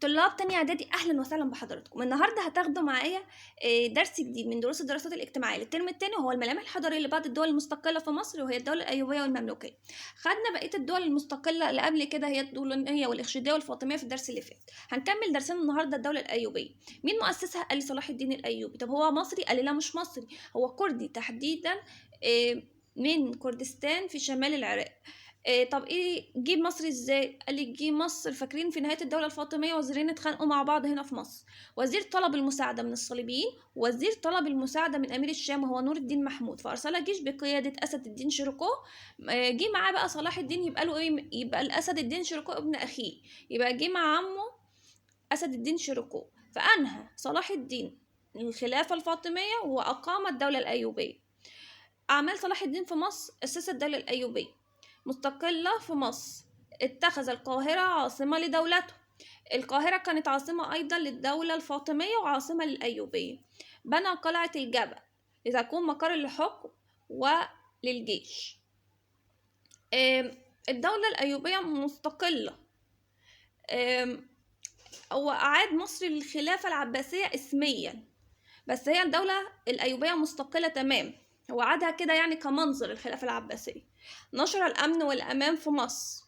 طلاب تانية اعدادي، اهلا وسهلا بحضراتكم. النهارده هتاخدوا معايا درس جديد من دروس الدراسات الاجتماعية للترم الثاني، وهو الملامح الحضارية لبعض الدول المستقلة في مصر، وهي الدولة الايوبيه والمملوكيه. خدنا بقية الدول المستقلة اللي قبل كده، هي الطولونيه والاخشيديه والفاطميه في الدرس اللي فات. هنكمل درسنا النهارده الدولة الايوبيه. مين مؤسسها؟ قال لي صلاح الدين الايوبي. طب هو مصري؟ قال لي لا مش مصري، هو كردي، تحديدا من كردستان في شمال العراق. طب ايه جه مصر ازاي؟ قال لي جه مصر، فاكرين في نهاية الدولة الفاطمية وزيرين اتخانقوا مع بعض هنا في مصر، وزير طلب المساعدة من الصليبيين، وزير طلب المساعدة من امير الشام وهو نور الدين محمود، فارسل جيش بقيادة اسد الدين شيركو. جه معاه بقى صلاح الدين، يبقى له ايه؟ يبقى الاسد الدين شيركو ابن اخيه، يبقى جه مع عمه اسد الدين شيركو، فانهى صلاح الدين الخلافة الفاطمية واقام الدولة الايوبيه. اعمال صلاح الدين في مصر: اسس الدولة الايوبيه مستقلة في مصر، اتخذ القاهرة عاصمة لدولته، القاهرة كانت عاصمة أيضا للدولة الفاطمية وعاصمة للأيوبية، بنى قلعة الجبل لتكون مقر للحكم وللجيش. الدولة الأيوبية مستقلة. هو أعاد مصر للخلافة العباسية اسميا، بس هي الدولة الأيوبية مستقلة تمام، هو عادها كده يعني كمنظر الخلافة العباسية. نشر الأمن والأمان في مصر،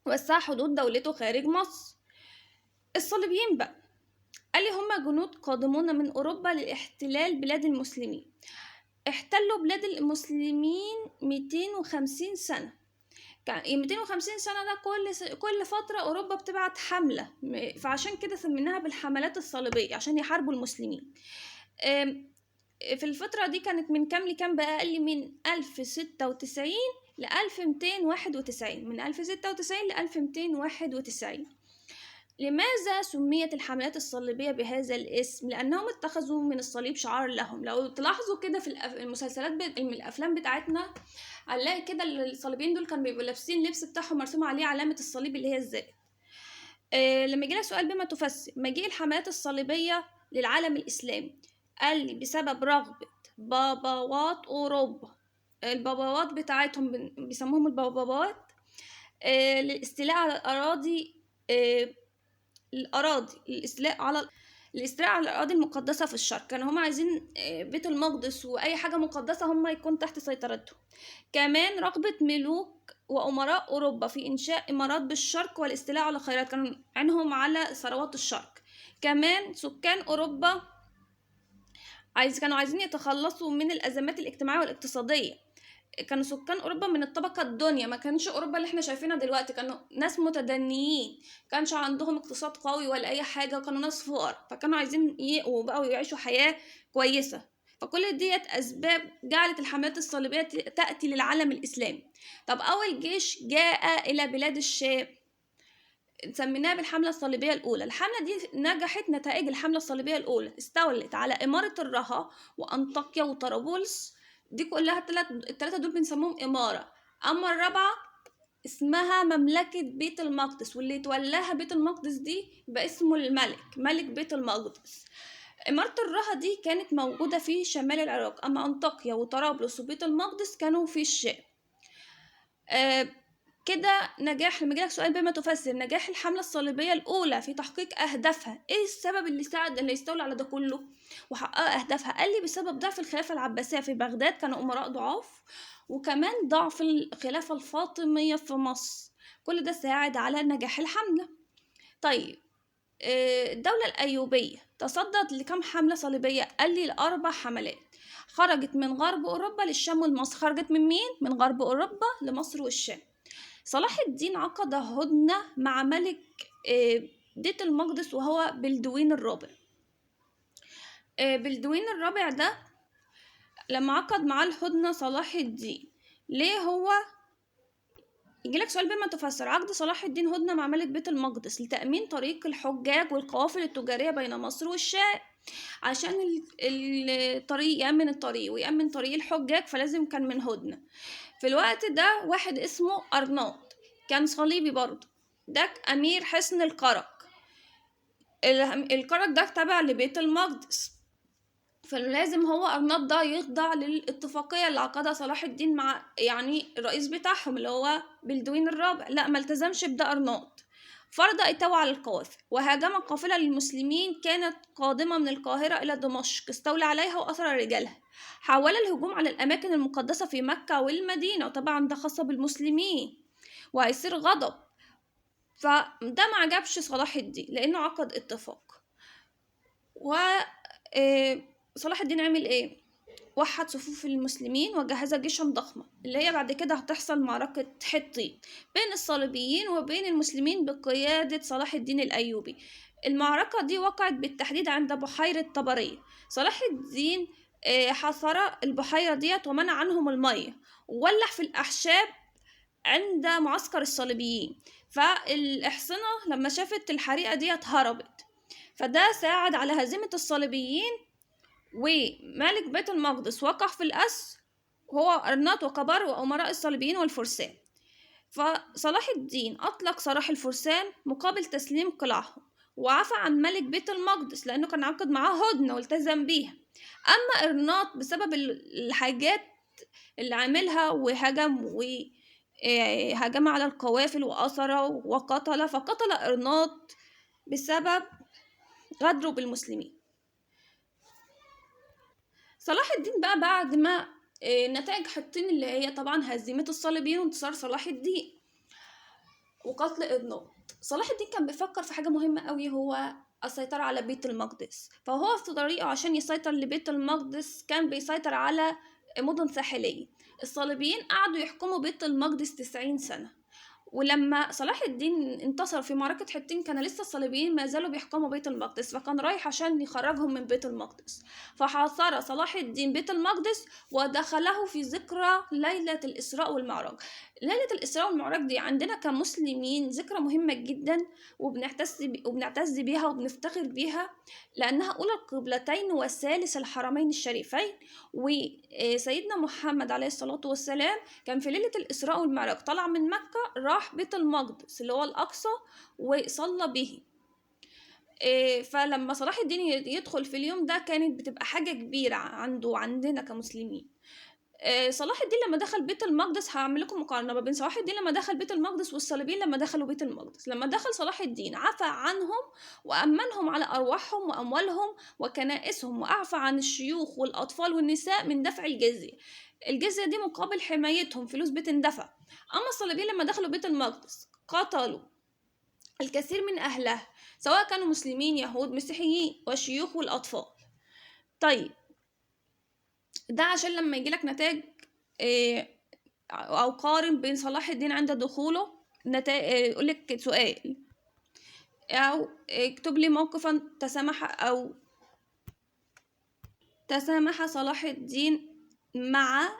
وسع حدود دولته خارج مصر. الصليبيين بقى قال لي هما جنود قادمون من أوروبا لاحتلال بلاد المسلمين، احتلوا بلاد المسلمين 250 سنة. 250 سنة ده كل فترة أوروبا بتبعت حملة، فعشان كده سميناها بالحملات الصليبية، عشان يحاربوا المسلمين. في الفترة دي كانت من كام لكام بقى؟ قال لي من 1096 ل 1291، من 1096 ل 1291. لماذا سميت الحملات الصليبية بهذا الاسم؟ لأنهم اتخذوا من الصليب شعار لهم. لو تلاحظوا كده في المسلسلات الأفلام بتاعتنا، هنلاقي كده الصليبيين دول كانوا بيبقوا لابسين لبس بتاعهم مرسوم عليه علامة الصليب اللي هي الزائد. لما يجي لك سؤال بما تفسر مجيء الحملات الصليبية للعالم الإسلامي، قال لي بسبب رغبة باباوات أوروبا، الباباوات بتاعتهم بيسموهم الباباوات، للاستيلاء على الأراضي، الأراضي، الاستيلاء على الأراضي المقدسة في الشرق. كانوا هم عايزين بيت المقدس وأي حاجة مقدسة هم يكون تحت سيطرتهم. كمان رغبة ملوك وأمراء أوروبا في إنشاء إمارات بالشرق والاستيلاء على خيرات، كانوا عينهم على ثروات الشرق. كمان سكان أوروبا كانوا عايزين يتخلصوا من الأزمات الاجتماعية والاقتصادية. كانوا سكان أوروبا من الطبقة الدنيا، ما كانش أوروبا اللي احنا شايفينها دلوقتي، كانوا ناس متدنيين، كانش عندهم اقتصاد قوي ولا أي حاجة، كانوا ناس فقراء، فكانوا عايزين يقوا بقى ويعيشوا حياة كويسة. فكل ديت أسباب جعلت الحملات الصليبية تأتي للعالم الإسلامي. طب أول جيش جاء إلى بلاد الشام سميناها بالحملة الصليبية الأولى. الحملة دي نجحت. نتائج الحملة الصليبية الأولى: استولت على إمارة الرها وأنطاكيا وطرابلس، دي كلها التلاتة دول بنسموهم إمارة. أما الرابعة اسمها مملكة بيت المقدس، واللي تولاها بيت المقدس دي يبقى اسمه الملك، ملك بيت المقدس. إمارة الرها دي كانت موجودة في شمال العراق، أما أنطاكيا وطرابلس وبيت المقدس كانوا في الشام. كده نجاح. لما يجيلك سؤال بما تفسر نجاح الحملة الصليبية الأولى في تحقيق أهدافها، إيه السبب اللي ساعد اللي يستولى على ده كله وحقق أهدافها؟ قال لي بسبب ضعف الخلافة العباسية في بغداد، كانوا أمراء ضعاف، وكمان ضعف الخلافة الفاطمية في مصر، كل ده ساعد على نجاح الحملة. طيب الدولة الأيوبية تصدت لكم حملة صليبية؟ قال لي ل4 حملات. خرجت من غرب أوروبا للشام والمصر. خرجت من مين؟ من غرب أوروبا لمصر والشام. صلاح الدين عقد هدنة مع ملك بيت المقدس وهو بلدوين الرابع. بلدوين الرابع ده لما عقد معاه الهدنة صلاح الدين، ليه هو يجيلك سؤال بما تفسر عقد صلاح الدين هدنة مع ملك بيت المقدس؟ لتأمين طريق الحجاج والقوافل التجارية بين مصر والشام، عشان الطريق يأمن الطريق ويأمن طريق الحجاج، فلازم كان من هدنة. في الوقت ده واحد اسمه أرناط كان صليبي برضه، ده أمير حصن الكرك، الكرك ده تابع لبيت المقدس، فلازم هو أرناط ده يخضع للاتفاقية اللي عقدها صلاح الدين مع يعني الرئيس بتاعهم اللي هو بلدوين الرابع. لا ما التزمش بده أرناط، فرض إتاوة على القوافل، وهاجم قافلة للمسلمين كانت قادمة من القاهرة إلى دمشق، استولى عليها وأسر رجالها. حاول الهجوم على الأماكن المقدسة في مكة والمدينة، وطبعا ده خاصة بالمسلمين وهيصير غضب. فده ما عجبش صلاح الدين لأنه عقد اتفاق. و صلاح الدين عمل إيه؟ وحد صفوف المسلمين وجهز جيشا ضخما، اللي هي بعد كده هتحصل معركة حطين بين الصليبيين وبين المسلمين بقيادة صلاح الدين الأيوبي. المعركة دي وقعت بالتحديد عند بحيرة طبرية. صلاح الدين حاصر البحيرة ديت ومنع عنهم المية، وولع في الأحشاب عند معسكر الصليبيين. فالإحصنة لما شافت الحريقة ديت هربت، فده ساعد على هزيمة الصليبيين. وملك بيت المقدس وقع في الأسر، هو أرناط وكبار وأمراء الصليبيين والفرسان. فصلاح الدين أطلق سراح الفرسان مقابل تسليم قلاعهم، وعفى عن ملك بيت المقدس لأنه كان عقد معاه هدنة والتزم بيها. أما أرناط بسبب الحاجات اللي عاملها وهجم وهجم على القوافل وأسر وقتل، فقتل أرناط بسبب غدره بالمسلمين. صلاح الدين بقى بعد ما نتائج حطين اللي هي طبعا هزيمة الصليبيين وانتصار صلاح الدين وقتل إرناط، صلاح الدين كان بيفكر في حاجة مهمة قوي، هو السيطرة على بيت المقدس. فهو في طريقه عشان يسيطر لبيت المقدس كان بيسيطر على مدن ساحلية. الصليبيين قعدوا يحكموا بيت المقدس 90 سنة، ولما صلاح الدين انتصر في معركة حطين كان لسه الصليبيين ما زالوا بيحكموا بيت المقدس، فكان رايح عشان يخرجهم من بيت المقدس. فحاصر صلاح الدين بيت المقدس ودخله في ذكرى ليلة الإسراء والمعراج. ليلة الإسراء والمعراج دي عندنا كمسلمين ذكرى مهمة جدا، وبنعتز بيها وبنفتخر بيها، لأنها أولى القبلتين وثالث الحرمين الشريفين. وسيدنا محمد عليه الصلاة والسلام كان في ليلة الإسراء والمعراج طلع من مكة راح بيت المقدس اللي هو الأقصى وصلى به. فلما صلاح الدين يدخل في اليوم ده كانت بتبقى حاجة كبيرة عنده وعندنا كمسلمين. صلاح الدين لما دخل بيت المقدس، هعمل لكم مقارنة ما بين صلاح الدين لما دخل بيت المقدس والصليبيين لما دخلوا بيت المقدس. لما دخل صلاح الدين عفى عنهم وأمنهم على أرواحهم وأموالهم وكنائسهم، وأعفى عن الشيوخ والأطفال والنساء من دفع الجزية. الجزية دي مقابل حمايتهم، فلوس بتندفع. أما الصليبيين لما دخلوا بيت المقدس قتلوا الكثير من أهلها، سواء كانوا مسلمين يهود مسيحيين، والشيوخ والأطفال. طيب ده عشان لما يجيلك نتائج أو قارن بين صلاح الدين عند دخوله، نتائج يقولك سؤال أو اكتب لي موقفا تسامح أو تسامح صلاح الدين مع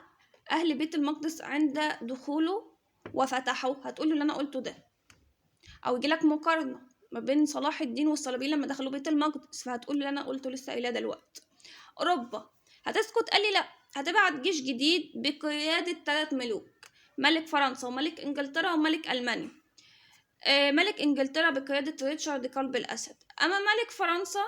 أهل بيت المقدس عند دخوله وفتحه، هتقوله اللي أنا قلته ده. أو يجيلك مقارنة ما بين صلاح الدين والصليبيين لما دخلوا بيت المقدس، فهتقول اللي أنا قلته لسه قايلاه دلوقتي. أوروبا هتسكت؟ قال لي لا، هتبعت جيش جديد بقيادة 3 ملوك، ملك فرنسا وملك إنجلترا وملك ألمانيا. ملك إنجلترا بقيادة ريتشارد قلب الأسد. أما ملك فرنسا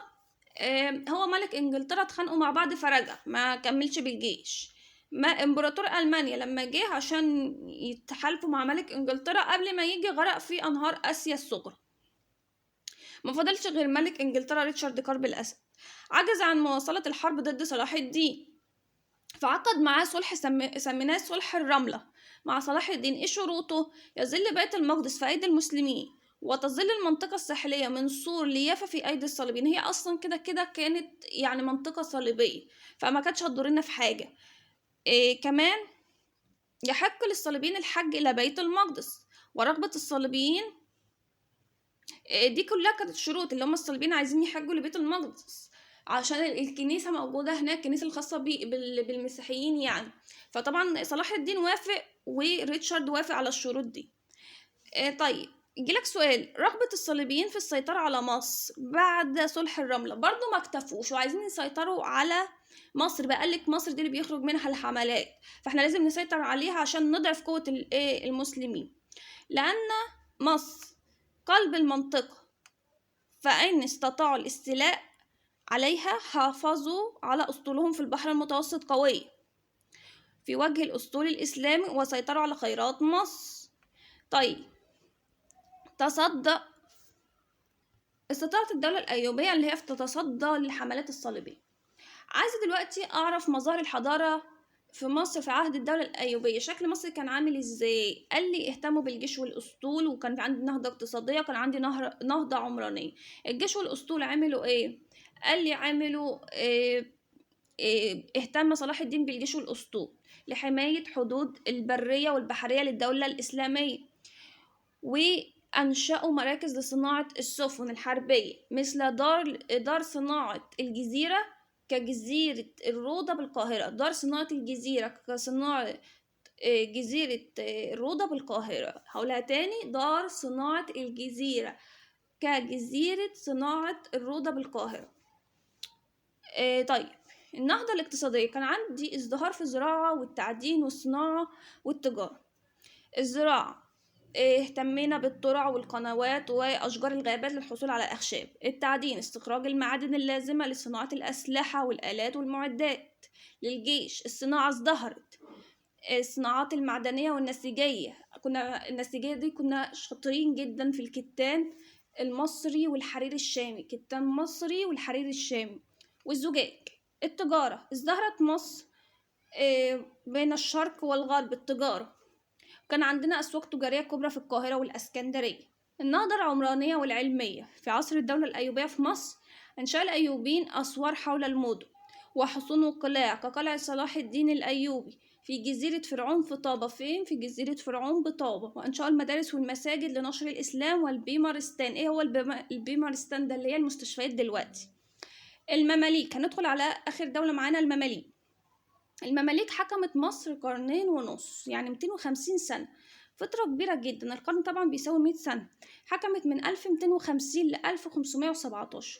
هو ملك إنجلترا اتخانقوا مع بعض فرجع ما كملش بالجيش. ما إمبراطور ألمانيا لما جه عشان يتحالفوا مع ملك إنجلترا قبل ما يجي غرق في أنهار آسيا الصغرى. ما فضلش غير ملك إنجلترا ريتشارد قلب الأسد. عجز عن مواصلة الحرب ضد صلاح الدين، فعقد معاه صلح سميناه صلح الرملة مع صلاح الدين. ايه شروطه؟ يظل بيت المقدس في ايدي المسلمين، وتظل المنطقة الساحلية من صور ليافا في ايدي الصليبيين. هي اصلا كده كده كانت يعني منطقة صليبية، فما كانتش هتضرنا في حاجة. إيه كمان يحق للصليبيين الحج الى بيت المقدس، ورغبة الصليبيين إيه دي كلها كانت شروط اللي هم الصليبيين عايزين يحجوا لبيت المقدس عشان الكنيسة موجودة هناك، الكنيسة الخاصة بالمسيحيين يعني. فطبعا صلاح الدين وافق وريتشارد وافق على الشروط دي. طيب يجيلك سؤال، رغبة الصليبيين في السيطرة على مصر بعد صلح الرملة، برضو ما اكتفوش وعايزين يسيطروا على مصر. بقى قالك مصر دي اللي بيخرج منها الحملات، فاحنا لازم نسيطر عليها عشان نضعف قوة المسلمين، لأن مصر قلب المنطقة، فإن استطاعوا الاستيلاء عليها حافظوا على أسطولهم في البحر المتوسط قوية في وجه الأسطول الإسلامي وسيطروا على خيرات مصر. طيب تصدى استطاعت الدولة الأيوبية اللي هي تتصدى للحملات الصليبية. عايزة دلوقتي أعرف مظاهر الحضارة في مصر في عهد الدولة الأيوبية، شكل مصر كان عامل إزاي؟ قال لي اهتموا بالجيش والأسطول، وكان عندي نهضة اقتصادية، وكان عندي نهضة عمرانية. الجيش والأسطول عملوا إيه؟ قال لي عملوا اهتم صلاح الدين بالجيش والأسطول لحماية حدود البرية والبحرية للدولة الإسلامية، وأنشأوا مراكز لصناعة السفن الحربية مثل دار صناعة الجزيرة كجزيرة الروضة بالقاهرة. دار صناعة الجزيرة كصناعة جزيرة الروضة بالقاهرة. هقولها تاني، دار صناعة الجزيرة كجزيرة صناعة الروضة بالقاهرة. طيب النهضة الاقتصادية كان عندي ازدهار في الزراعة والتعدين والصناعة والتجارة. الزراعة اهتمينا بالترع والقنوات وأشجار الغابات للحصول على الأخشاب. التعدين استخراج المعادن اللازمة لصناعة الأسلحة والآلات والمعدات للجيش. الصناعة ازدهرت، الصناعات المعدنية والنسيجية، كنا النسيجية دي كنا شاطرين جدا في الكتان المصري والحرير الشامي، كتان مصري والحرير الشامي والزجاج. التجارة ازدهرت مصر بين الشرق والغرب. التجارة كان عندنا أسواق تجارية كبرى في القاهرة والأسكندرية. النهضة العمرانية والعلمية في عصر الدولة الأيوبية في مصر، أنشأ الأيوبيين أسوار حول المدن وحصون وقلاع كقلعة صلاح الدين الأيوبي في جزيرة فرعون في طابة. فين؟ في جزيرة فرعون بطابة. وأنشأوا المدارس والمساجد لنشر الإسلام والبيمارستان. إيه هو البيمارستان ده؟ اللي هي المستشفيات دلوقتي. المماليك، هندخل على آخر دولة معانا المماليك. المماليك حكمت مصر قرنين ونص، يعني 250 سنة، فترة كبيرة جدا. القرن طبعا بيساوي 100 سنة. حكمت من 1250 ل 1517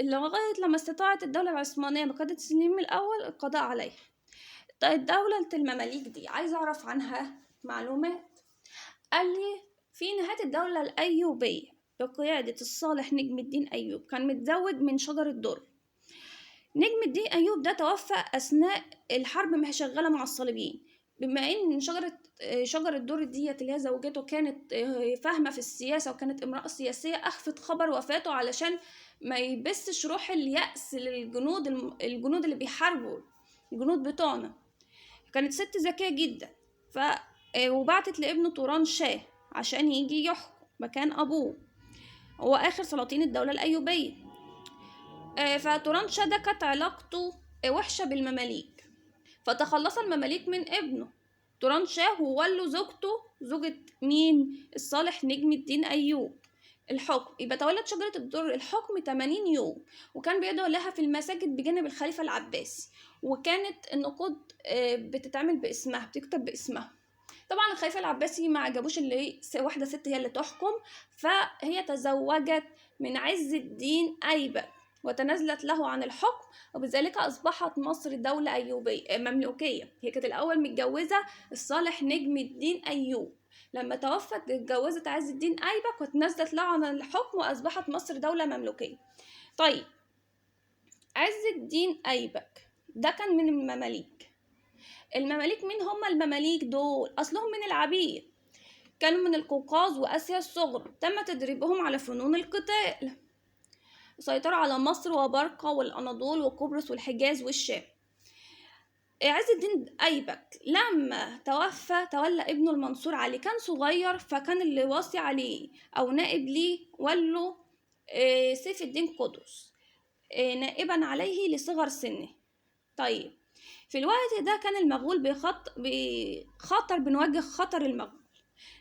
لغاية لما استطاعت الدولة العثمانية بقيادة سليم الأول القضاء عليها. طيب دولة المماليك دي عايز أعرف عنها معلومات. قال لي في نهاية الدولة الأيوبية بقيادة الصالح نجم الدين أيوب، كان متزوج من شجرة در. نجم الدين أيوب ده توفى أثناء الحرب ما هي شغالة مع الصليبيين. بما إن شجرة در ديت اللي هي زوجته كانت فاهمة في السياسة وكانت امرأة سياسية، أخفت خبر وفاته علشان ما يبثش روح اليأس للجنود، الجنود اللي بيحاربوا، الجنود بتوعنا. كانت ست ذكية جدا، وبعتت لابنه توران شاه عشان يجي يحكم مكان أبوه، هو آخر سلاطين الدولة الأيوبية. فتوران شاه ده كانت علاقته وحشة بالمماليك، فتخلص المماليك من ابنه توران شاه وولوا زوجته، زوجة مين؟ الصالح نجم الدين أيوب، الحكم. يبقى تولت شجرة الدر الحكم 80 يوم، وكان بيدعو لها في المساجد بجانب الخليفة العباسي، وكانت النقود بتتعمل باسمها، بتكتب باسمها. طبعا الخليفة العباسي ما عجبوش اللي واحدة ست هي اللي تحكم، فهي تزوجت من عز الدين أيبك وتنازلت له عن الحكم، وبذلك أصبحت مصر دولة أيوبية مملوكية. هي كانت الأول متجوزة الصالح نجم الدين أيوب، لما توفت اتجوزت عز الدين أيبك وتنازلت له عن الحكم وأصبحت مصر دولة مملوكية. طيب عز الدين أيبك ده كان من المماليك. المماليك مين هم المماليك دول؟ أصلهم من العبيد، كانوا من القوقاز وآسيا الصغرى، تم تدريبهم على فنون القتال، سيطروا على مصر وبرقة والأناضول وقبرص والحجاز والشام. عز الدين أيبك لما توفى تولى ابنه المنصور علي، كان صغير، فكان اللي واصي عليه أو نائب ليه وله سيف الدين قطز نائبا عليه لصغر سنه. طيب في الوقت ده كان المغول بخطر، بنواجه خطر المغول،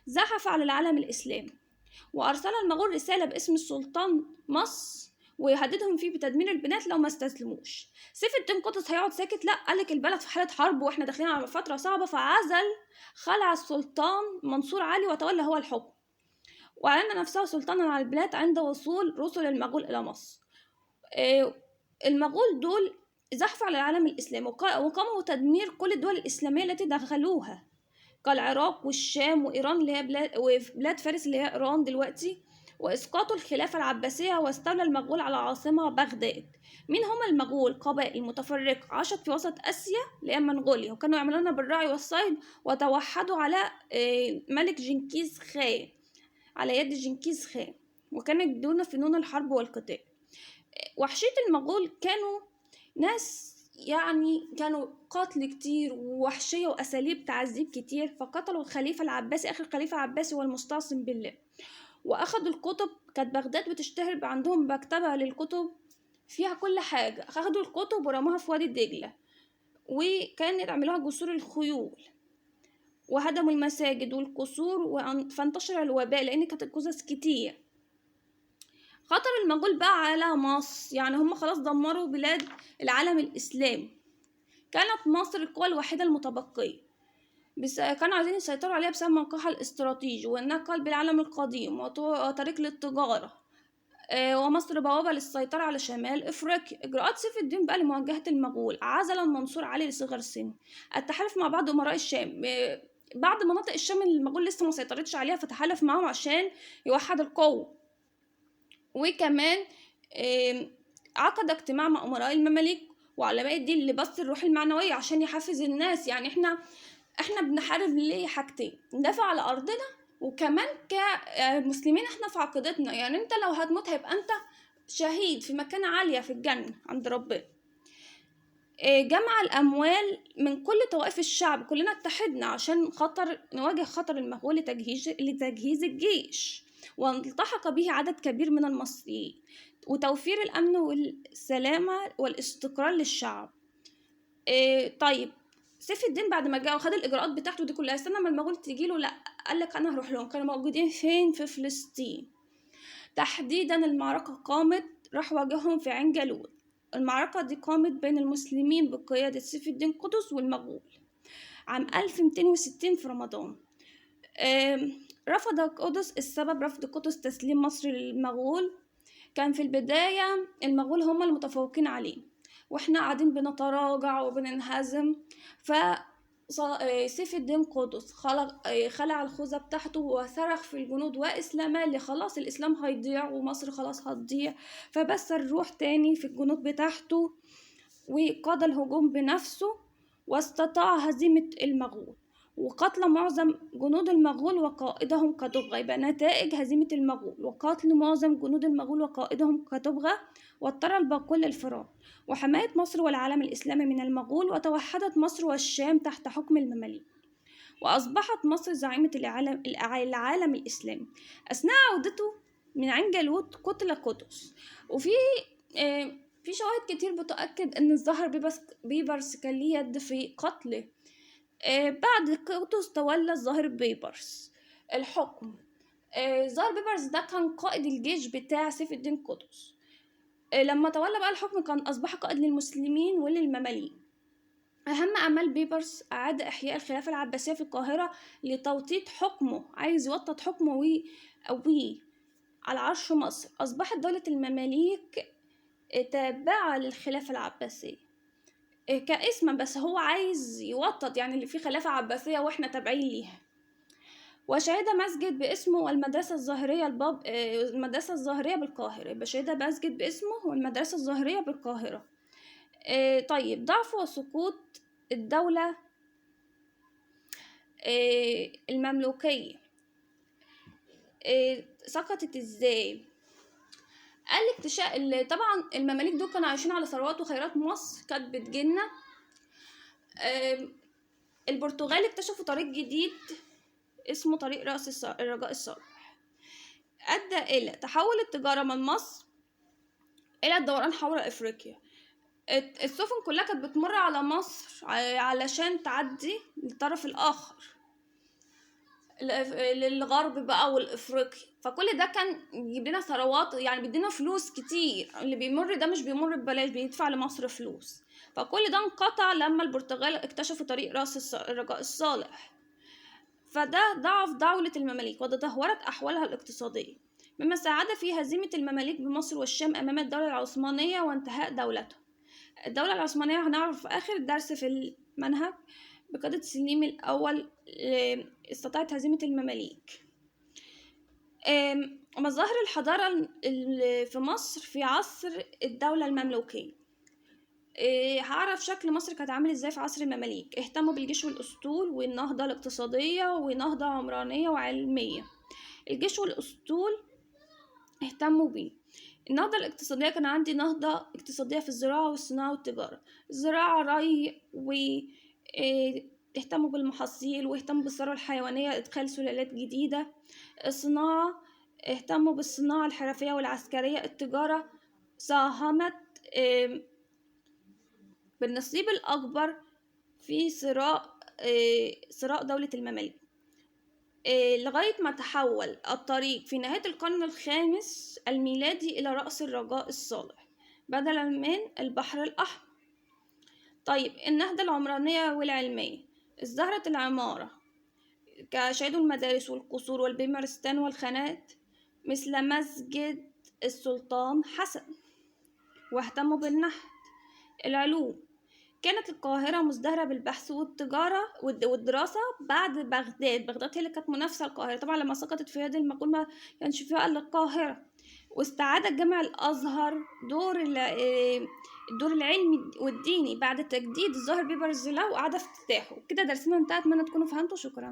زحف على العالم الإسلامي، وأرسل المغول رسالة باسم السلطان مصر ويهددهم فيه بتدمير البنات لو ما استسلموش. سيف الدين قطز هيقعد ساكت؟ لا، قالك البلد في حالة حرب واحنا داخلين على فترة صعبة، فعزل خلع السلطان منصور علي وتولى هو الحكم، وأعلن نفسه سلطانا على البلاد عند وصول رسل المغول إلى مصر. المغول دول زحفوا على العالم الإسلامي وقاموا بتدمير كل الدول الإسلامية التي دخلوها، كالعراق والشام وإيران اللي هي بلاد، وبلاد فارس اللي هي إيران دلوقتي، وإسقاط الخلافة العباسية، واستولى المغول على عاصمة بغداد. مين هم المغول؟ قبائل متفرقة عاشت في وسط آسيا اللي هي منغوليا، وكانوا يعملون بالرعي والصيد، وتوحدوا على ملك جنكيز خان، على يد جنكيز خان. وكانت دون فنون الحرب والقتال. وحشية المغول كانوا ناس يعني كانوا قتل كتير ووحشية وأساليب تعذيب كتير، فقتلوا الخليفة العباسي، آخر خليفة عباسي والمستعصم بالله، وأخدوا الكتب. كانت بغداد بتشتهر عندهم مكتبة للكتب فيها كل حاجة، أخدوا الكتب ورموها في وادي دجلة، وكانت عملوها جسور الخيول، وهدموا المساجد والقصور، فانتشر الوباء لأن كانت الجثث كتير. خطر المغول بقى على مصر، يعني هم خلاص دمروا بلاد العالم الإسلامي. كانت مصر القوة الوحيدة المتبقية، بس كانوا عايزين يسيطروا عليها بسبب موقعها الاستراتيجي وإنها قلب العالم القديم وطريق للتجارة، ومصر بوابة للسيطرة على شمال إفريقيا. إجراءات سيف الدين بقى لمواجهة المغول: عزل المنصور علي لصغر سنه، التحالف مع بعض أمراء الشام، بعض مناطق الشام اللي المغول لسه ما سيطرتش عليها فتحالف معاهم عشان يوحد القوة. وكمان عقد اجتماع مع أمراء المماليك وعلماء الدين لبسط الروح المعنوية عشان يحفز الناس. يعني احنا بنحارب ليه حاجتين: ندافع على أرضنا، وكمان كمسلمين احنا في عقيدتنا، يعني انت لو هتموت هيبقى انت شهيد في مكانة عالية في الجنة عند ربنا. جمع الأموال من كل طوائف الشعب، كلنا اتحدنا عشان خطر نواجه خطر المغول لتجهيز الجيش، والتحق به عدد كبير من المصريين، وتوفير الأمن والسلامة والاستقرار للشعب. طيب سيف الدين بعد ما جاء وخد الإجراءات بتاعته دي كلها، استنى ما المغول تجيله؟ لا، قال لك أنا هروح لهم. كانوا موجودين فين؟ في فلسطين تحديدا. المعركة قامت، راح واجههم في عين جالوت. المعركة دي قامت بين المسلمين بقيادة سيف الدين قطز والمغول عام 1260 في رمضان. رفض قطز، السبب رفض قطز تسليم مصر للمغول، كان في البداية المغول هم المتفوقين عليه، واحنا قاعدين بنتراجع وبننهزم. ف سيف الدين قطز خلع الخوذة بتاعته وصرخ في الجنود وإسلاما، اللي خلاص الإسلام هيضيع ومصر خلاص هتضيع. فبث الروح تاني في الجنود بتاعته وقاد الهجوم بنفسه، واستطاع هزيمة المغول وقتل معظم جنود المغول وقائدهم كتبغا. يبقى نتائج هزيمة المغول وقتل معظم جنود المغول وقائدهم كتبغا، واضطر الباقون للفرار، وحماية مصر والعالم الإسلامي من المغول. وتوحدت مصر والشام تحت حكم المماليك، وأصبحت مصر زعيمة العالم الإسلامي. أثناء عودته من عين جالوت قتل قطز. وفي في شواهد كتير بتؤكد أن الظاهر بيبرس كان ليه يد في قتله. بعد قطز تولى الظاهر بيبرس الحكم. الظاهر بيبرس ده كان قائد الجيش بتاع سيف الدين قطز. لما تولى بقى الحكم كان أصبح قائد للمسلمين وللمماليك. أهم أعمال بيبرس أعاد إحياء الخلافة العباسية في القاهرة لتوطيد حكمه، عايز يوطد حكمه ويقويه على عرش مصر. أصبحت دولة المماليك تابعة للخلافة العباسية كاسما، بس هو عايز يوطد يعني اللي فيه خلافة عباسية واحنا تابعين ليها. وشهد مسجد باسمه والمدرسة الظاهرية الباب، المدرسة الظاهرية بالقاهرة. يبقى شهد مسجد باسمه والمدرسة الظاهرية بالقاهرة. طيب ضعف وسقوط الدولة المملوكية سقطت ازاي؟ قال اكتشاف طبعا المماليك دول كانوا عايشين على ثروات وخيرات مصر كانت بتجيلنا. البرتغال اكتشفوا طريق جديد اسمه طريق رأس الرجاء الصالح، أدى إلى تحول التجارة من مصر إلى الدوران حول إفريقيا. السفن كلها كانت بتمر على مصر علشان تعدي للطرف الآخر للغرب بقى والإفريقي، فكل ده كان بيجيب لنا ثروات، يعني بيدينا فلوس كتير. اللي بيمر ده مش بيمر ببلاش، بيدفع لمصر فلوس. فكل ده انقطع لما البرتغال اكتشفوا طريق رأس الرجاء الصالح، فده ضعف دولة المماليك وتدهورت أحوالها الاقتصادية، مما ساعد في هزيمة المماليك بمصر والشام أمام الدولة العثمانية وانتهاء دولتهم. الدولة العثمانية هنعرف في آخر درس في المنهج بقيادة سليم الأول استطاعت هزيمة المماليك. مظاهر الحضارة في مصر في عصر الدولة المملوكية. هعرف شكل مصر كانت عامل ازاي في عصر المماليك. اهتموا بالجيش والأسطول والنهضة الاقتصادية ونهضة عمرانية وعلمية. الجيش والأسطول اهتموا بيه. النهضة الاقتصادية، كان عندي نهضة اقتصادية في الزراعة والصناعة والتجارة. الزراعة ري و اهتموا بالمحاصيل واهتموا بالثروة الحيوانية، إدخال سلالات جديدة. الصناعة اهتموا بالصناعة الحرفية والعسكرية. التجارة ساهمت بالنصيب الأكبر في ثراء دولة المماليك، لغاية ما تحول الطريق في نهاية القرن الخامس الميلادي إلى رأس الرجاء الصالح بدلا من البحر الأحمر. طيب النهضة العمرانية والعلمية، ازدهرت العمارة كشهدوا المدارس والقصور والبيمارستان والخانات مثل مسجد السلطان حسن، واهتموا بالنحت. العلوم، كانت القاهرة مزدهرة بالبحث والتجارة والدراسة بعد بغداد. بغداد هي اللي كانت منافسة القاهرة، طبعا لما سقطت في يد المغول ما كانش فيها إلا القاهرة. واستعاد جامع الأزهر الدور العلمي والديني بعد تجديد الظاهر بيبرس وإعادة افتتاحه. كده درسنا انتهى، أتمنى تكونوا فهمتوا. شكرا.